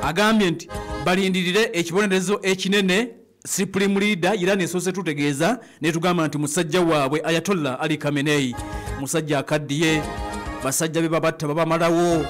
Agambye nti balindirire ekibonerezo ekinene. Supreme Leader Iran esoose tutegeeza netugamba nti musajja waabwe Ayatollah Ali Khamenei musajja akaddiye, basajja be babatta babamalawo.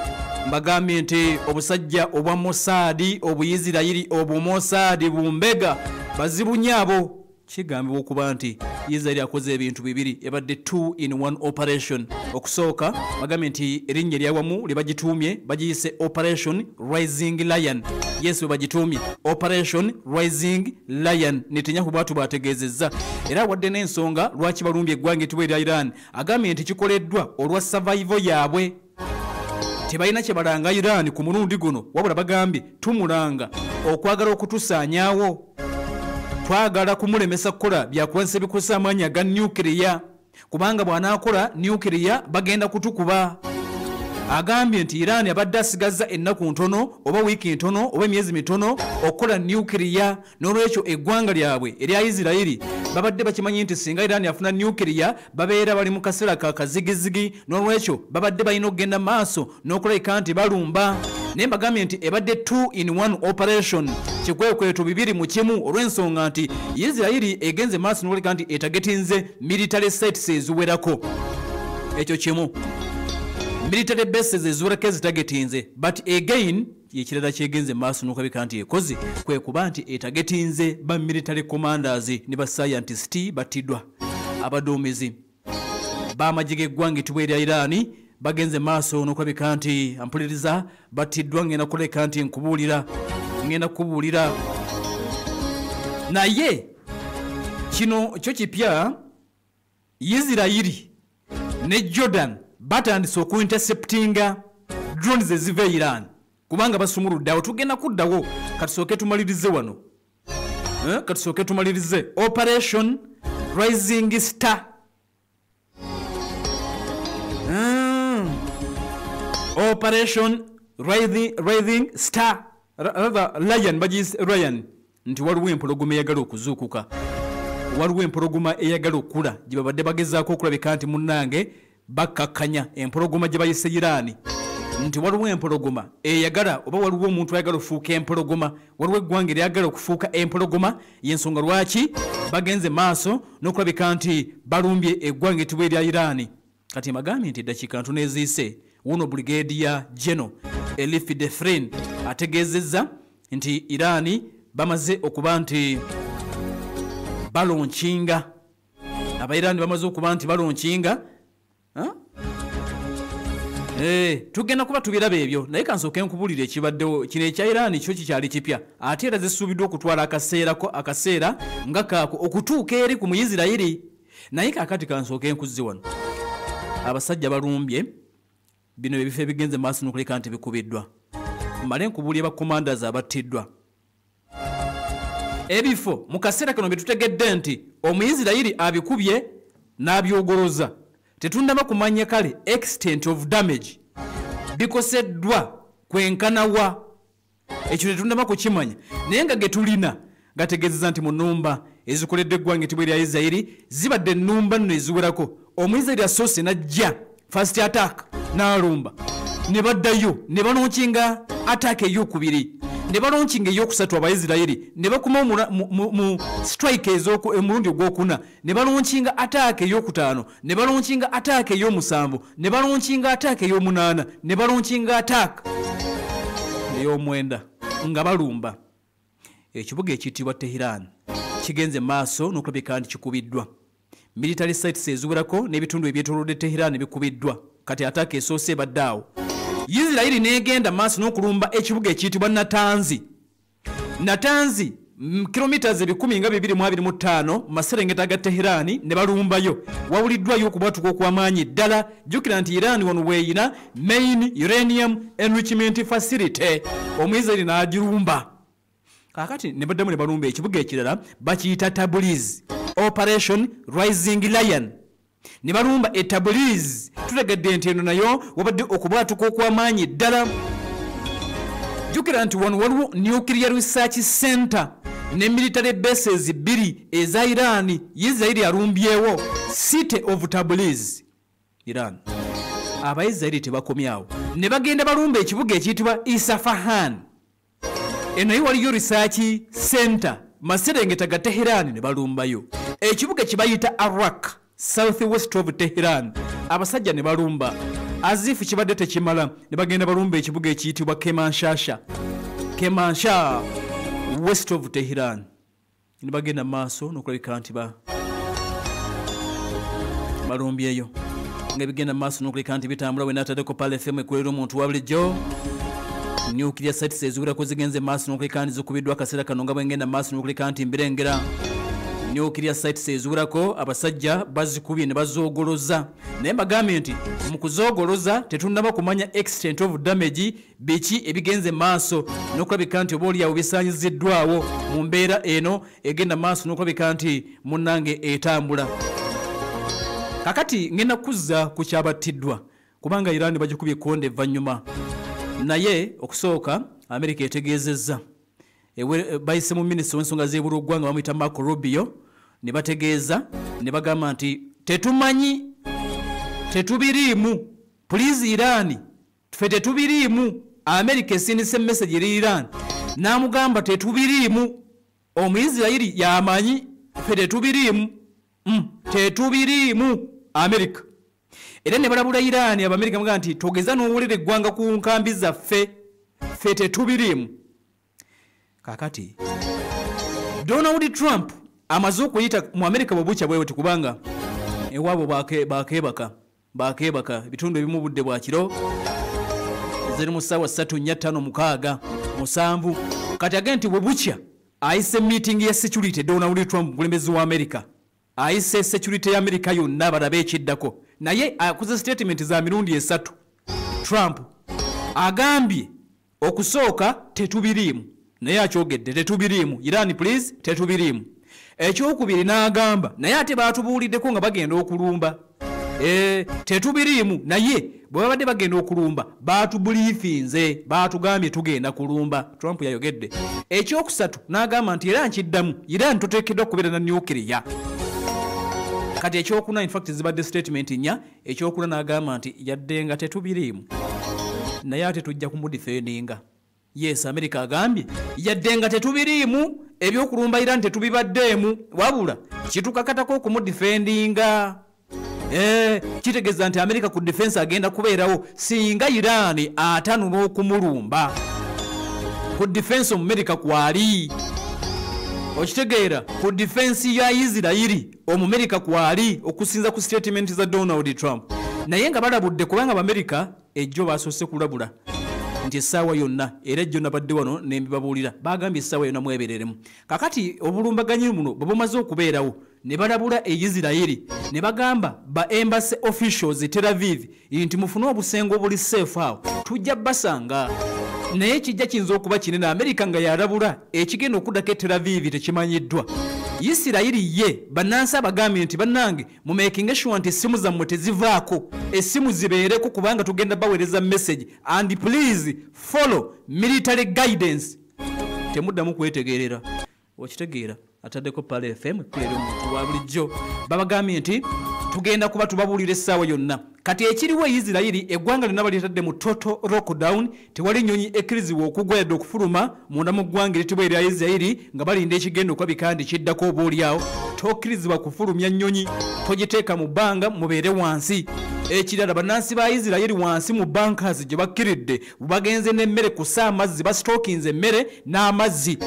Mbagambye nti obusajja obwa Mossad, obuyisirayiri, obumossad bumbega bazibu nnyabo. Kigambibwa okuba nti Israel akoze ebintu bibiri, ebadde 2 in 1 operation. Okusooka bagambye nti erinnya eryawamu lye bagituumye bagiyise Operation Rising Lion. Yes, bwe bagituumye Operation Rising Lion. Netanyahu bwatu bwategeezezza era wadde n'ensonga lwaki balumbye eggwanga etibwa erya Iran. Agambye nti kikoleddwa olwa survival yaabwe, tebalina kye balanga Iran ku mulundi guno, wabula bagambye tumulanga okwagala okutusaanyaawo, twagala kumulemesa kukola byakulwanyisa ebikozesa amaanyi aga nuclear, kubanga bw'anaakola nuclear bagenda kutukuba. Agambye nti Iran abadde asigazza ennaku ntono oba wiiki ntono oba emyezi mitono okukola nuclear, n'olwekyo eggwanga lyabwe erya Isirayiri babadde bakimanyi nti singa Iran afuna nuclear babeera bali mu kaseera ka kazigizigi, n'olwekyo babadde balina okugenda maaso n'okulabika nti balumba. Naye mbagambye nti ebadde 2 in 1 operation, kikwekweto bibiri mu kimu, olw'ensonga nti Isirayiri egenze maaso n'okulabika nti etagetinze military sites eziwerako. Ekyo kimu, military bases eziwerako ezitagetinze, but again ekirala kyegenze maaso n'okulabika nti ekoze kwe kuba nti etagetinze ba military commanders ne ba scientist battiddwa. Abaduumizi b'amagye g'eggwanga etibwa erya Iran bagenze maaso n'okulabika nti ampuliriza battiddwa. Ngenda kuleka nti nkubuulira, ngenda kukubuulira, naye kino kyo kipya. Isirayiri ne Jordan batandise okuinterceptinga drones eziva e Iran, kubanga basumuludde awo. Tugenda kuddawo, katusooke tumalirize wano. Katusooke tumalirize Operation Rising Star. Operation Rising Star, rather Lion, bagiyise Lion, nti waliwo empologoma eyagala okuzuukuka, waliwo empologoma eyagala okukula gye babadde bagezaako okulabika nti munnange bakkakkanya, empologoma gye bayise Iran, nti waliwo empologoma eyagala oba waliwo omuntu ayagala okufuuka empologoma, waliwo eggwanga eryagala okufuuka empologoma. Yensonga lwaki bagenze maaso n'okulabika nti balumbye eggwanga etibwa erya Iran. Kati mbagambye nti eddakiika ntono eziise, wuno Brigadier General Elif Defrin ategeezezza nti Iran bamaze okuba nti balaunchinga, Abairani bamaze okuba nti balaunchinga. Tugenda kuba tubiraba ebyo, naye kansooke nkubuulire ekibaddewo kino ekya Iran. Kyo kikyali kipya, ate era zisuubiddwa okutwala akaseerako, akaseera nga kaako okutuuka eri ku Muyisirayiri. Naye kaakati kansooke nkuzze wano. Abasajja balumbye bino ebifo ebigenze maaso n'okuleka nti bikubiddwa. Male nkubuulire ba commanders abattiddwa, ebifo mu kaseera kano byetutegedde nti Omuyisirayiri abikubye n'abyogoloza. Tetundaba kumanya kale extent of damage, bikoseddwa kwenkanawa, ekyo tetundaba kukimanya, naye nga ge tulina gategeezeza nti mu nnumba ezikoleddwa eggwanga etibwa erya Isirayiri zibadde ennumba nno eziwerako. Omuyisirayiri asoose n'ajja first attack n'alumba, ne baddayo ne balaunchinga attack eyokubiri, ne balaunchinga eyokusatu. Abaisirayiri ne bakuma mu strike omulundi ogwokuna, ne balaunchinga attack eyokutaano, ne balaunchinga attack ey'omusanvu, ne balaunchinga attack ey'omunaana, ne balaunchinga attack ey'omwenda nga balumba ekibuga ekiyitibwa Teheran. Kigenze maaso n'okulabika nti kikubiddwa. Military sites eziwerako n'ebitundu ebyetoolodde Teheran bikubiddwa. Kati attack esoose ebadde awo. Isirayiri n'egenda maaso n'okulumba ekibuga ekiyitibwa Natanzi. Natanzi kilometers 225 mu maserengeta ga Teherani, ne balumbayo. Wawuliddwayo okubwatuka okw'amaanyi ddala. Jjukira nti Iran wano weeyina main uranium enrichment facility, Omuyisirayiri n'agirumba. Kaakati ne baddamu ne balumba ekibuga ekirala bakiyita Tabriz, Operation Rising Lion, ne balumba e Tabriz. Tutegedde nti eno nayo wabadde okubwatuka okw'amaanyi ddala. Jjukira nti wano waliwo nuclear research center ne military bases bbiri eza Iran. Isirairi alumbyewo city of Tabriz, Iran. Abaisirairi tebakomyawo, Ne bagenda balumba ekibuga ekiyitibwa Isfahan. Eno waliyo research center maserengeta ga Tehran ne balumbayo. Ekibuga kibayita Arak, south west of Tehran, abasajja ne balumba. Azifu kibadde tekimala, ne bagenda balumba ekibuga ekiyitibwa Kermanshah, Kermanshah, west of Tehran. Ne bagenda maaso n'okulabika nti balumbyeyo. Nga bigenda maaso n'okulabika nti bitambula. We nataddeko Pearl FM ekulera omuntu wa bulijjo. Nuclear sites eziwerako zigenze maaso n'okulabika nti zikubiddwa akaseera kano nga bwengenda maaso n'okulabika nti mbirengera. Nuclear sites eziwerako abasajja bazikubye ne bazoogoloza, naye mbagambye nti mu kuzoogoloza tetunnaba kumanya extent of damage, biki ebigenze maaso n'okulabika nti oba oliawo bisaanyiziddwawo mu mbeera eno egenda maaso n'okulabika nti munnange etambula. Kakati ngenda kuzza ku kyabattiddwa kubanga Iran bagikubye ekkonde evvannyuma, naye okusooka America etegeezezza, bayise mu minisita w'ensonga z'ebweru w'eggwanga bamuyita Marco Rubio, ne bategeeza ne bagamba nti tetumanyi, tetubiriimu, please Iran, ffe tetubiriimu. America esindise message eri Iran n'amugamba tetubiriimu, Omuisirayiri yamanyi, ffe tetubiriimu, tetubiriimu America. Era ne balabula Iran, Abamerika bagamba nti togeza n'owulira eggwanga ku nkambi zaffe, ffe tetubiriimu. Kakati Donald Trump amaze okuyita mu America bwe bukya bwe kubanga ewaabwe bakeebaka ebitundu ebimu budde bwa kiro, ziri mu ssaawa 3, 4, 5, 6, 7. Kati agenda nti bwe bukya ayise meeting ya security. Donald Trump mukulembeze wa America ayise security ya America yonna balabe ekiddako, naye akoze statement za mirundi 3. Trump agambye okusooka tetubiriimu, naye akyogedde tetubiriimu, Iran please tetubiriimu. Ekyokubiri n'agamba naye ate baatubuuliddeko nga bagenda okulumba, tetubiriimu, naye bwe babadde bagenda okulumba baatubuliifinze, baatugambye tugenda kulumba. Trump yayogedde. Ekyokusatu n'agamba nti era nkiddamu, Iran toteekeddwa kubeera na nuclear. Kati ekyokuna, in fact zibadde statement 4. Ekyokuna n'agamba nti yadde nga tetubiriimu, naye ate tujja kumudifendinga. Yes, America agambye yadde nga tetubiriimu, ebyokulumba Iran tetubibaddeemu, wabula kitukakatako okumudifendinga. Kitegeeza nti America ku defense agenda kubeerawo singa Iran atanula okumulumba. Ku defense Omumerika kwali, okitegeera, ku defense ya Isirayiri Omumerika kwali, okusinza ku statement za Donald Trump. Naye nga balabudde kubanga Abamerika ejjo basoose kulabula nti essaawa yonna, era ejjo nabadde wano ne mbibabuulira, bagambye essaawa yonna mwebereremu. Kakati obulumbaganyi buno bwe bumaze okubeerawo ne balabula e Isirayiri ne bagamba ba embassy officials e Tel Aviv nti mufune obusengo obuli safe awo, tujja basanga. Naye kijja kiyinza okuba kinene. Amerika nga yalabula ekigenda okuddako e Tel Aviv tekimanyiddwa. Isirayiri ye bannansi abagambye nti bannange mu making sure nti essimu zammwe tezivaako, essimu zibeereko kubanga tugenda baweereza message, and please follow military guidance, temuddamu kwetegerera. Okitegeera, ataddeko Pearl FM ekulera omuntu wa bulijjo. Babagambye nti tugenda kuba tubabuulira essaawa yonna. Kati ekiriwo e Isirayiri eggwanga lyonna balitadde mu total lockdown, tewali nnyonyi ekkirizibwa okugwa yadde okufuluma munda mu ggwanga eritibwa erya Isirayiri nga balinda ekigenda okulabika nti kiddako oboolyawo. Tokkirizibwa kufulumya nnyonyi, togiteeka mu bbanga, mubeere wansi. Ekirala bannansi ba Isirayiri wansi mu bunkers gye bakkiridde bagenze n'emmere kusa amazzi, basitookinze emmere n'amazzi,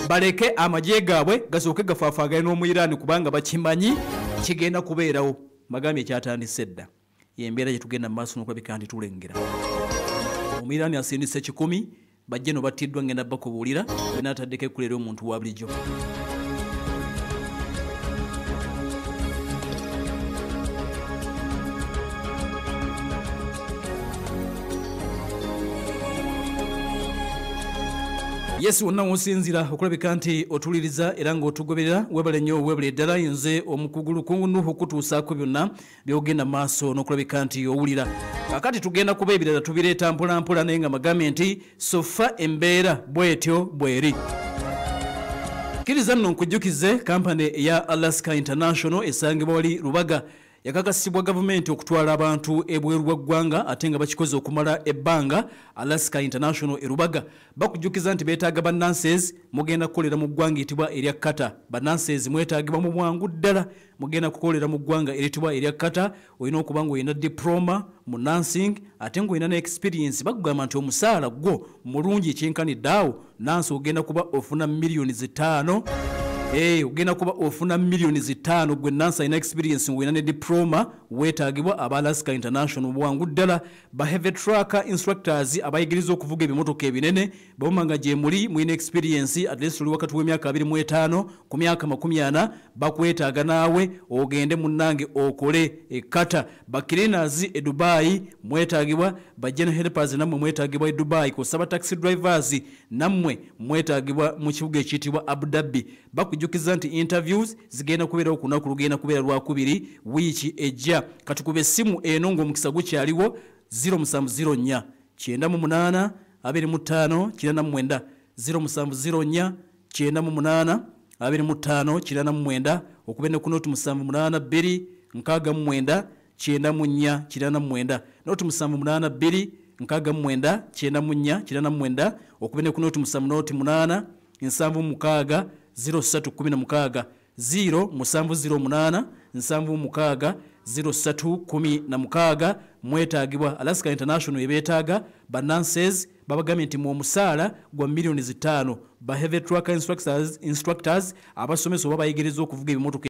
baleke amagye gaabwe gasooke gafaafaagane n'Omuyiraani kubanga bakimanyi kigenda kubeerawo. Bagambye kyatandise dda, y'embeera gye tugenda mu maaso n'okulabika nti tulengera. Omuyiraani asindise 1,000 bajje no battiddwa, ngenda bakubuulira bwe naataddeko ekkulera omuntu wa bulijjo. Yesu wonna w'osinziira okulabika nti otuliriza era ng'otugoberera, weebale nnyo, weebale ddala. Nze omukugulu Nuhu okutuusaako byonna by'ogenda maaso n'okulabika nti owulira. Kakati tugenda kuba ebirala tubireeta mpola mpola, naye nga magambye nti sofa embeera bw'etyo bw'eri. Kkiriza nno nkujjukize kampani eya Alaska International esangibwa wali Rubaga. Yakakasibwa gavumenti okutwala abantu ebweru wa ggwanga ate nga bakikoze okumala ebbanga. Alaska International erubaga bakujjukiza nti beetaaga bannanses, mugenda kukolera mu ggwanga eritibwa erya Qatar. Bannanses mwetaagibwa mu bwangu ddala, mugenda kukolera mu ggwanga eritibwa erya Qatar. Olina okuba nga olina diploma mu nursing ate ng'olina ne experience. Bakugamba nti omusaala gwo mulungi ekyenkanidde awo, nansi ogenda kuba ofuna 5 miliyoni. Ogenda kuba ofuna 5 miliyoni gwe nansi alina experience ng'olina ne diploma. Weetaagibwa aba Alaska International bwangu ddala. Ba heavy truck instructors, abayigiriza okuvuga ebimotoka ebinene, bawuma nga gye muli mulina experience, at least oli wakati w'emyaka 25 ku myaka 40, bakwetaaga naawe ogende munnange okole e Qatar. Ba cleaners e Dubai mwetaagibwa, ba general helpers nammwe mwetaagibwa e Dubai, kusaba taxi drivers nammwe mwetaagibwa mu kibuga ekiyitibwa Abu Dhabi. Bakujjukiza nti interviews zigenda kubeerawo ku lunaku lugenda kubeera lwakubiri wiiki ejja. Katukuba essimu eno ng'omukisa gukyaliwo: 0704 98 25 89, 0704 98 25 89. Okube ne ku noti 782 69 94 89, noti 782 69 94 89. Okube ne ku noti 7 noti 8 76 03 16, 0 708 76 03 16. Mwetaagibwa, Alaska International ebeetaaga bananses. Babagambye nti mu omusaala gwa 5 miliyoni. Ba heavy truck instructors, abasomesa oba bayigiriza okuvuga ebimotoka.